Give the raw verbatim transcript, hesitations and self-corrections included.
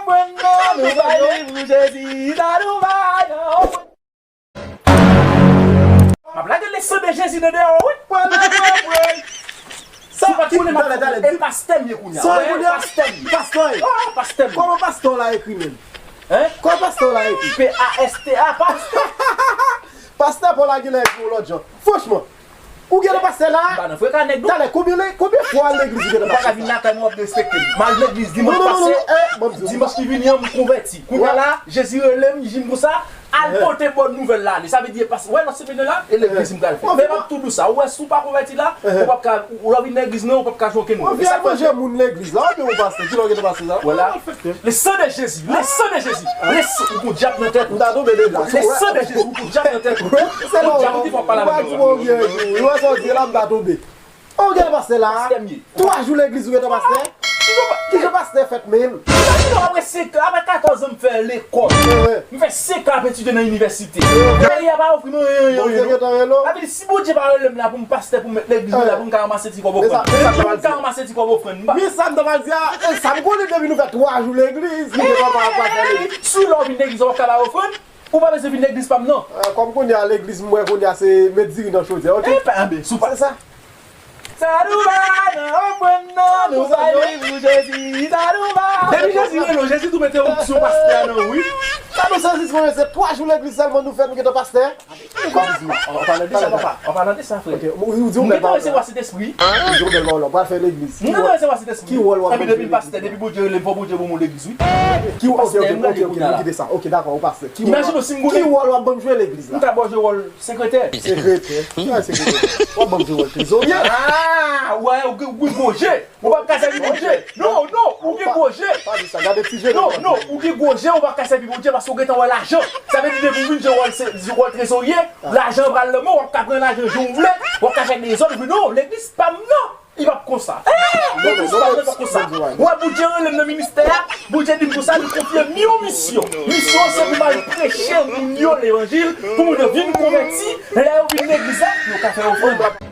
Pran nan nou bay li pou Jezi, sa nou bay nan. M ap lage le san de Jezi nan deyò, wi. Pran nan, pran, pran. Si w pa t konnen m ap fè, e pastè m ye kounye a. Sa kounye a? Pastè m ye. Pastè. Oh, pastè m. Kòman pastè w la ekri menm? Hein? Kòman pastè w la ekri? P A S T A, pastè. Pastè pa w la genlè ekri yon lòt jan. Franchman. Ou gentan pastè la? M pa nan freka nèg non. Talè, konbyen le-, konbyen fwa w al legliz ou gentan pastè sa? Ou pa ka vin lakay mwen w ap derespekte m. M al legliz dimanch pase. Non, non, non, non, eh, ban m di w. Dimanch ki vini an, m konvèti. Kounye a la, Jezi rele m, li di m konsa, al pote bòn nouvèl la ale. Sa vle di, e pastè, w wè lòt semèn nan la, e legliz m pral fè. Men m ap tou di w sa, ou wè si w pa konvèti la, ou p ap ka, ou, lè w vin nan legliz nan, ou p ap ka jwenn okenn moun. Ou vin al manje moun legliz la, oubyen ou pastè, kilè w gentan pastè sa? Vwala. Le sang de Jésus, le sang de Jésus, le sang, ou gon dyab nan tèt ou. M ta tonbe deja. Le sang de Jésus, ou gon dyab nan tèt ou. Ou gon dyab ki fè w pale avèk mwen. Ou wè sa w di la, m ta tonbe. Oh, gade pastè la. Pastè m ye. Twa jou legliz ou gentan pastè? Kijan pastè fèt menm? Sa di non, apre senk an, apre katòz an m fè lekòl. M fè senk an ap etidye nan inivèsite. Peyi a pa ofri mwen anyen, anyen, anyen non. Sa vle di si Bondye pa rele m la pou m pastè, pou m met legliz mwen la, pou m ka ranmase ti kòb ofrann. Pou m ka ranmase ti kòb ofrann. Men sa m ta pral di a, e sa m konnen depi nou fè twa jou legliz, nou gentan pa, pa fè legliz. Si lè w vin legliz ou p ap ka bay ofrann, ou pa bezwen vin legliz pa m non. Eh, kòm kounye a legliz m wè kounye a se met diri nan chodyè, oke? Epa, anben, sou pa. Se sa. Sa nou bay nan ofrann nan, nou bay li pou Jezi, sa nou bay. Depi Jezi rele w, Jezi tou mete onksyon pastè a nan ou, wi. Sa nou sezi, se twa jou legliz sèlman nou fè, nou gentan pastè. An palan de sa, papa, an palan de sa, frè. Ou gentan resevwa Sentespri? Ou gentan resevwa Sentespri? Epi depi pastè, depi Bondye rele m, fò Bondye ban m yon legliz, wi. Pastè, m rele kounye a la. Imajine w si m goumen. Ki wòl w ap ban m jwe legliz la? M ka ba w jwe wòl sekretè. Sekretè? Ki wòl sekretè? W ap ban m jwe wòl trezorye. Ah, ou gen gwo je. Ou p ap ka sèvi Bondye. Non, non, ou gen gwo je. Pa di sa, gade ti je. Non, non, ou gen gwo je, ou p ap ka sèvi Bondye paske ou gentan wè lajan. Sa vle di depi w vin jwe wòl se, wòl trezorye, lajan pral nan men w, w ap ka pran lajan jan w vle, w ap ka fè dezòd, ou vle, non, legliz pa m non. Li p ap konsa. Legliz pa m nan p ap konsa. Ou wè Bondye rele m nan ministè a, Bondye di m konsa, li konfye m yon misyon. Misyon an se pou m al preche moun yo levanjil, pou moun yo vin konvèti, lè yo vin legliz la, yo ka fè ofrann.